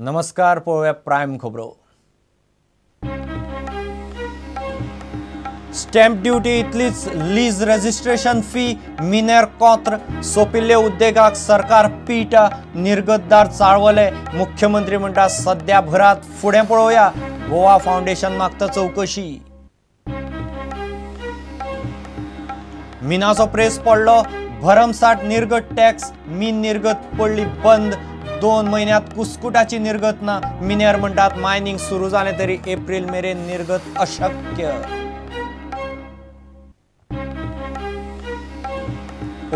नमस्कार, पळोवया प्रायम खबरो. स्टॅम्प ड्युटी इतलीच लीज रजिस्ट्रेशन फी मिनेर कोत्र सोपिल्ले उद्देगाक सरकार पीट निर्गतदार चाळवले. मुख्यमंत्री म्हणटा सद्या भरात, फुडें पळोवया. गोवा फाउंडेशन मागता चवकशी. मिनाचो प्रेस पडलो, भरमसाठ निर्गत टॅक्स, मीन निर्गत पडली बंद. 2 म्हयन्यांत कुस्कुटाची निर्गत ना. मिनेर म्हणटात मायनिंग सुरू जालें तरी एप्रिल मेरेन निर्गत अशक्य.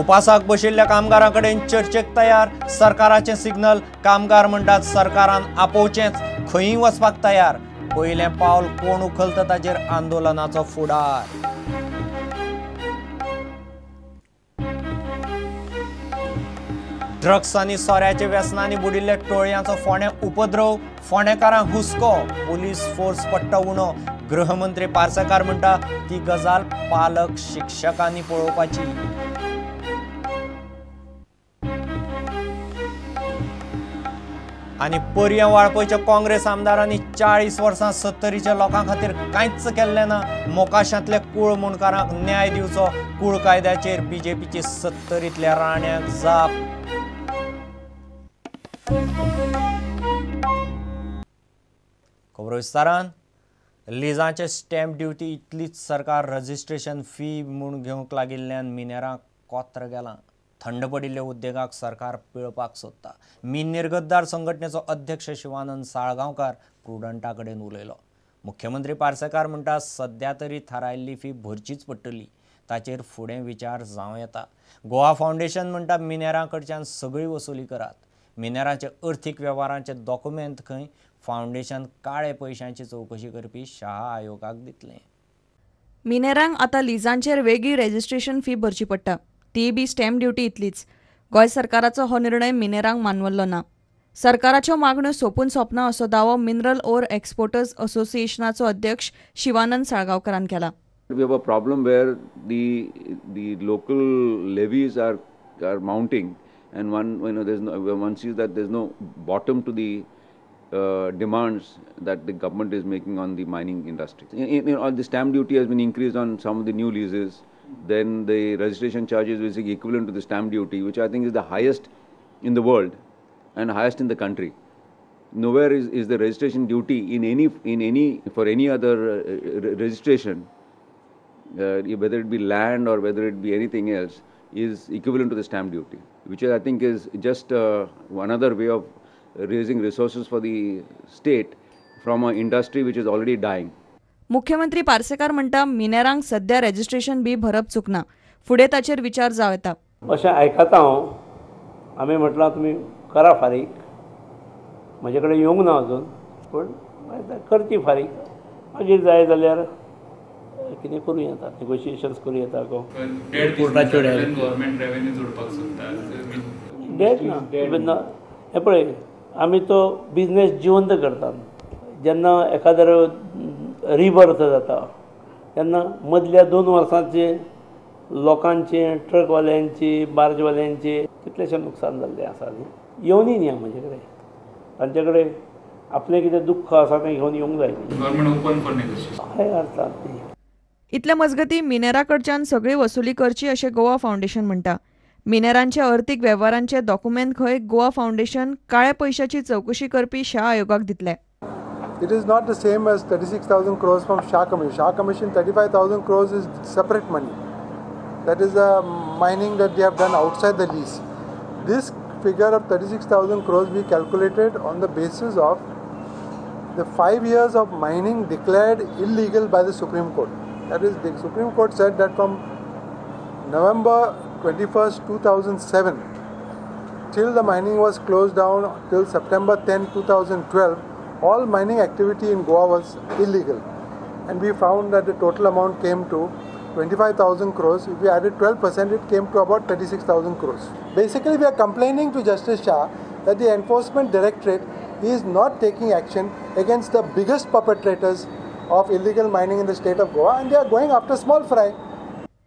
उपासाक बशिल्ल्या कामगारां कडेन चर्चेक तयार सरकाराचें सिग्नल. कामगार म्हणटात सरकारान आपोवचेंच, खंयूय वचपाक तयार. पयलें पावल कोण उखलता ताचेर आंदोलनाचो फुडार. ड्रग्स आनी सोऱ्याच्या व्यसनांनी बुडिल्ल्या टोळयांचो फोंड्यां उपद्रव, फोंडेकारांक हुस्को, पुलीस फोर्स पडटा उणो. गृहमंत्री पार्सेकार म्हणटा ती गजाल पालक शिक्षकांनी पळोवपाची. आनी पर्यां वाळपयच्या काँग्रेस आमदारांनी 40 वर्सां सत्तरीच्या लोकां खातीर कांयच केल्लें ना. मोकाशांतल्या कूळ मुंडकारांक न्याय दिवचो. कूळ कायद्याचेर बीजेपीची सत्तरींतल्या राण्याक जाप. खबरो विस्तारान. लिजांचे स्टॅम्प ड्युटी इतलीच सरकार रजिस्ट्रेशन फी म्हूण घेवंक लागिल्ल्यान मिनेरांक कोत्र गेलां. थंड पडिल्ल्या उद्देगाक सरकार पिळपाक सोदता. मीन निर्गतदार संघटनेचो अध्यक्ष शिवानंद साळगांवकार प्रुडंटा कडेन उलयलो. मुख्यमंत्री पार्सेकार म्हणटा सद्या तरी थारायल्ली फी भरचीच पडटली, ताचेर फुडें विचार जावं येता. गोवा फाउंडेशन म्हणटा मिनेरां कडच्यान सगळी वसुली करात. मिनेरांचे अर्थीक वेव्हारांचे डॉक्युमेंट खंय फाउंडेशन काळे पयशांची चवकशी करपी शाह आयोगाक दितलें. मिनेरांक आतां लिजांचेर वेगळी रजिस्ट्रेशन फी भरची पडटा, ती बी स्टॅम्प ड्युटी इतलीच. गोंय सरकाराचो हो निर्णय मिनेरांक मानवल्लो ना. सरकाराच्यो मागण्यो सोंपून सोंपना असो दावो मिनरल ओर एक्सपोर्टर्स असोसिएशनाचो अध्यक्ष शिवानंद साळगांवकारान केला. We have a problem where the local levies are mounting and one, you know, there's no, one sees that there's no bottom to the demands that the government is making on the mining industry. The stamp duty has been increased on some of the new leases. Then the registration charges is equivalent to the stamp duty, which I think is the highest in the world and highest in the country. Nowhere is the registration duty in any for any other registration, whether it be land or whether it be anything else, is equivalent to the stamp duty, which I think is just another way of raising resources for the state from an industry which is already dying. मुख्यमंत्री पार्सेकार म्हणटा मिनेरांक सध्या registration बी भरप चुकना, फुडें ताचेर विचार जावं येता. अशें आयकता हांव. आमी म्हटलां तुमी करा फारीक, म्हजे कडेन येवंक ना अजून, पूण करची फारीक, मागीर जाय जाल्यार कितें करूं येता, नेगोशिएशन्स करूं येता. गव्हर्मेंट रेवेन्यू जोडपाक सोदता डेट ना. हें पळय, आमी तो बिजनेस जिवंत करतात. जेन्ना एखाद्रो रिबर्थ जाता तेन्ना मदल्या 2 वर्सांचे लोकांचे, ट्रकवाल्यांचे, बार्जवाल्यांचे कितलेशें नुकसान जाल्लें आसा न्ही. येवनी न्ही म्हजे कडेन, तांचे कडेन आपलें कितें दुख्ख आसा तें घेवन येवंक जाय न्ही. Government open for negotiation. हय, अर्थात न्ही. इतले मजगतीं मिनेरा कडच्यान सगळी वसुली करची अशें गोवा फाउंडेशन म्हणटा. मिनेरांच्या अर्थीक वेव्हारांचे डॉक्युमेंट खंय गोवा फाउंडेशन काळ्या पयशाची चवकशी करपी शाह आयोगाक दितले. It is not the same as 36,000 crores from Shah Commission. Shah Commission 35,000 crores is separate money. That is the mining that they have done outside the lease. This figure of 36,000 crores we calculated on the basis of the 5 years of mining declared illegal by the Supreme Court. That is, the Supreme Court said that from November 21st, 2007 till the mining was closed down till September 10, 2012, all mining activity in Goa was illegal. And we found that the total amount came to 25,000 crores. If we added 12%, it came to about 36,000 crores. Basically, we are complaining to Justice Shah that the Enforcement Directorate is not taking action against the biggest perpetrators of illegal mining in the state of Goa, and they are going after small fry.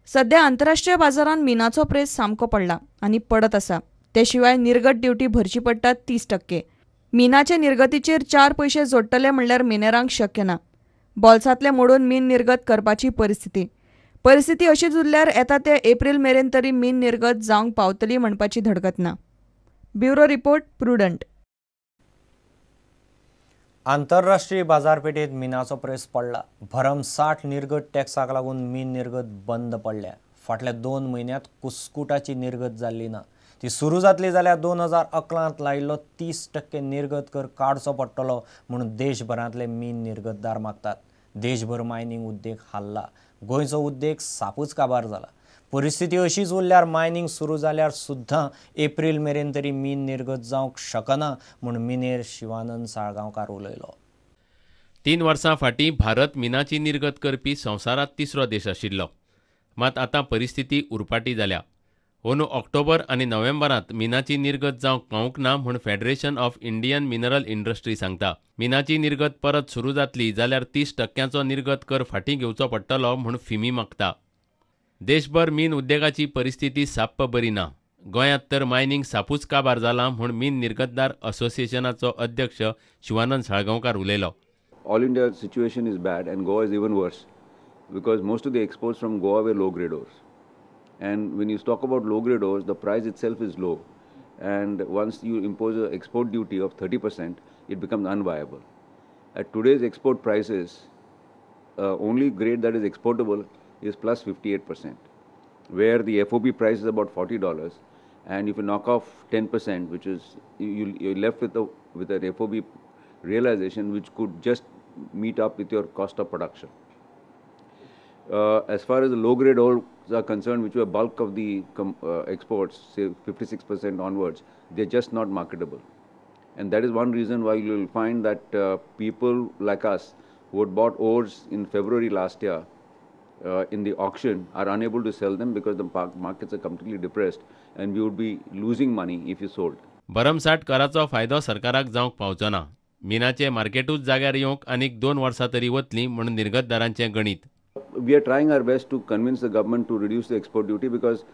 सध्या आंतरराष्ट्रीय बाजारांत मिनाचो press सामको पडला आनी पडत आसा. ते शिवाय निर्गत ड्युटी भरची पडटा 30%. मिनाचे निर्गतीचेर 4 पयशे जोडटले म्हणल्यार मिनेरांक शक्य ना. बोल्सांतले मोडून मीन निर्गत करपाची परिस्थिती. परिस्थिती अशीच उरल्यार येता ते एप्रील मेरेन तरी मीन निर्गत जावंक पावतली म्हणपाची धडगत ना. Bureau report, Prudent. आंतरराष्ट्रीय बाजारपेठेत मिनाचो प्रेस पडला. भरमसाठ निर्गत टॅक्साक लागून मीन निर्गत बंद पडल्या. फाटल्या 2 म्हयन्यांत कुस्कुटाची निर्गत जाल्ली ना. ती सुरू जातली जाल्यार 2011 लायिल्लो 30% निर्गत कर काडचो पडटलो म्हूण देशभरांतले मीन निर्गतदार मागतात. देशभर मायनींग उद्देग हाल्ला. गोंयचो उद्देग सापूच काबार जाला. परिस्थिती अशीच उरल्यार मायनींग सुरू जाल्यार सुद्दां एप्रील मेरेन तरी मीन निर्गत जावंक शकना म्हूण मिनेर शिवानंद साळगांवकार उलयलो. 3 वर्सां फाटीं भारत मिनाची निर्गत करपी संवसारांत तिसरो देश आशिल्लो. मात आतां परिस्थिती उरफाटी जाल्या. अंदू ऑक्टोबर आनी नोव्हेंबरांत मिनाची निर्गत जावंक पावूंक ना म्हूण federation of Indian mineral industry सांगता. मिनाची निर्गत परत सुरू जातली जाल्यार 30% निर्गत कर फाटीं घेवचो पडटलो म्हूण फिमी मागता. देशभर मीन उद्देगाची परिस्थिती साप्प बरी ना. गोंयांत तर मायनींग सापूच काबार जालां म्हूण मीन निर्गतदार असोसिएशनाचो अध्यक्ष शिवानंद साळगांवकार उलयलो. All India situation is bad and Goa is even worse because most of the exports from Goa were low grade ores. And when you talk about low grade ores, the price itself is low. And once you impose an export duty of 30%, it becomes unviable. At today's export prices, only grade that is exportable is plus 58%, where the FOB price is about $40, and if you knock off 10%, which is you're left with an FOB realization which could just meet up with your cost of production. As far as the low grade ores are concerned, which were bulk of the exports, say 56% onwards, they're just not marketable. And that is one reason why you will find that people like us who had bought ores in February last year in the auction are unable to sell them because the markets are completely depressed and we would be losing money if you sold. भरमसाठ कराचो फायदो सरकाराक जावंक पावचो ना. मिनाचे मार्केटूच जाग्यार येवंक आनीक 2 वर्सां तरी वतलीं म्हूण निर्गतदारांचें गणीत. We are trying our best to convince the government to reduce the export duty because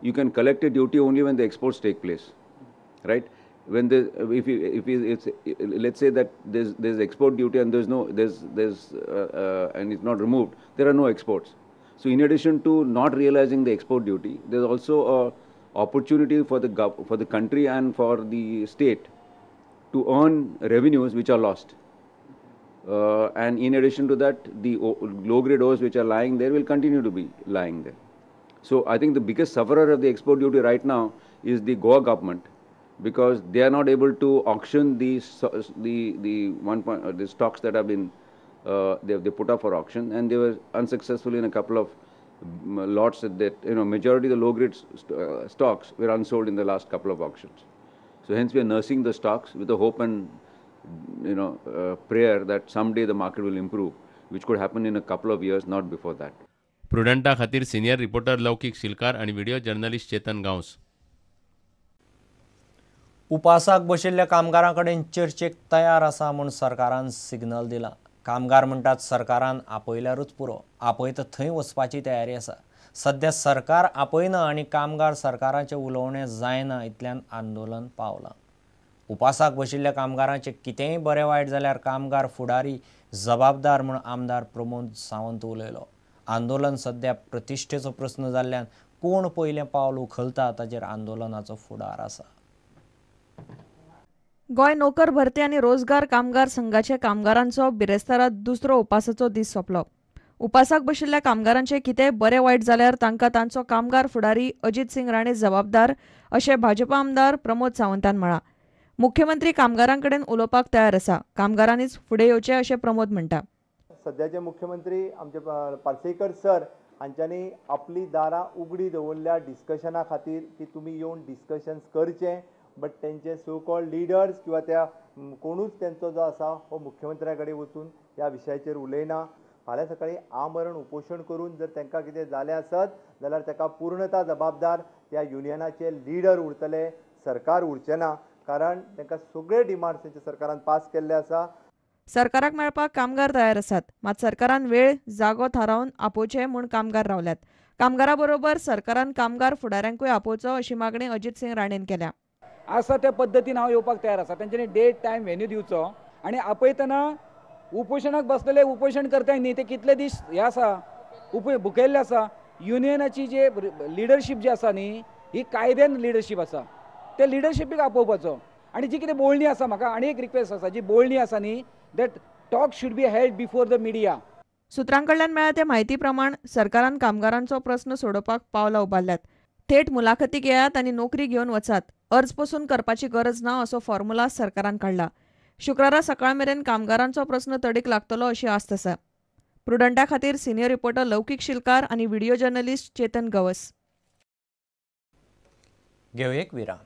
you can collect a duty only when the exports take place, right? When the if it's, let's say that there's export duty and there's no there's and it's not removed, there are no exports. So in addition to not realizing the export duty, there's also a opportunity for the country and for the state to earn revenues which are lost. And in addition to that, the low-grade ores which are lying there will continue to be lying there. So I think the biggest sufferer of the export duty right now is the Goa government, because they are not able to auction the stocks that have been they put up for auction, and they were unsuccessful in a couple of lots that majority of the low-grade stocks were unsold in the last couple of auctions. So hence we are nursing the stocks with the hope and prayer that someday the market will improve, which could happen in a couple of years, not before that. प्रुडंटा खातीर senior reporter लौकिक शिलकार आणि video journalist Chetan Gawas. उपासाक बशिल्ल्या कामगारां कडेन चर्चेक तयार आसा म्हूण सरकारान सिग्नल दिला. कामगार म्हणटात सरकारान आपयल्यारूच पुरो, आपयता थंय वचपाची तयारी आसा. सध्या सरकार आपयना आनी कामगार सरकाराचें उलोवणें जायना इतल्यान आंदोलन पावलां. उपासाक बशिल्ल्या कामगारांचें कितेंय बरें वायट जाल्यार कामगार फुडारी जबाबदार म्हूण आमदार प्रमोद सावंत उलयलो. आंदोलन सध्या प्रतिश्ठेचो प्रस्न जाल्ल्यान कोण पयलें पावल उखलता ताचेर आंदोलनाचो फुडार आसा. गोंय नोकर भरती आनी रोजगार कामगार संघाचे कामगारांचो बिरेस्तारा दुसरो उपासाचो दीस सोंपलो. उपासाक बशिल्ल्या कामगारांचे कितेंय बरें वायट जाल्यार तांकां तांचो कामगार फुडारी अजित सिंग राणे जबाबदार अशें भाजपा आमदार प्रमोद सावंतान म्हळां. मुख्यमंत्री कामगारां कडेन उलोवपाक तयार आसा, कामगारांनीच फुडें येवचें अशें प्रमोद म्हणटा. सद्याचे मुख्यमंत्री आमचे पार्सेकर सर हांच्यांनी आपली दारां उगडी दवरल्या डिस्कशना खातीर की तुमी येवन डिस्कशन्स करचें, बट तेंचे सो कॉल्ड लिडर्स किंवा त्या कोणूच तेंचो जो आसा हो मुख्यमंत्र्या कडेन वचून ह्या विशयाचेर उलयना. फाल्यां सकाळीं आमरण उपोशण करून जर तांकां कितें जालें आसत जाल्यार ताका पूर्णता जबाबदार त्या युनियनाचे लिडर उरतले, सरकार उरचें ना, कारण तांकां सगळे डिमांड्स तेंचे सरकारान पास केल्ले आसा. सरकाराक मेळपाक कामगार तयार आसात, मात सरकारान वेळ जागो थारावन आपोवचें म्हूण कामगार रावल्यात. कामगारा बरोबर सरकारान कामगार फुडाऱ्यांकूय आपोवचो अशी मागणी अजित सिंग राणेन केल्या. आसा त्या पद्दतीन हांव येवपाक तयार आसा. तेंच्यांनी डेट टायम व्हेन्यू दिवचो आनी आपयतना उपोशणाक बसलेले उपोशण करताय न्ही ते कितले दीस हे आसा भुकेल्ले आसा. युनियनाची जे लिडरशीप जी आसा न्ही ही कायद्यान लिडरशीप आसा, ते लिडरशिपीक आपोवपाचो. आनी जी कितें बोलणी आसा, म्हाका आनी एक रिक्वेस्ट आसा, जी बोलणी आसा न्ही that talk should be held before the media. सुत्रां कडल्यान मेळ्ळ्या ते म्हायती प्रमाण सरकारान कामगारांचो प्रस्न सोडोवपाक पावलां उबारल्यात. थेट मुलाखतीक येयात आनी नोकरी घेवन वचात, अर्ज पसून करपाची गरज ना असो फॉर्म्युला सरकारान काडला. शुक्रारा सकाळ मेरेन कामगारांचो प्रस्न तडीक लागतलो अशी आस्त आसा. प्रुडंटा खातीर सिनियर रिपोर्टर लौकीक शिलकार आनी व्हिडिओ जर्नलिस्ट चेतन गवस. घेवया एक विराम.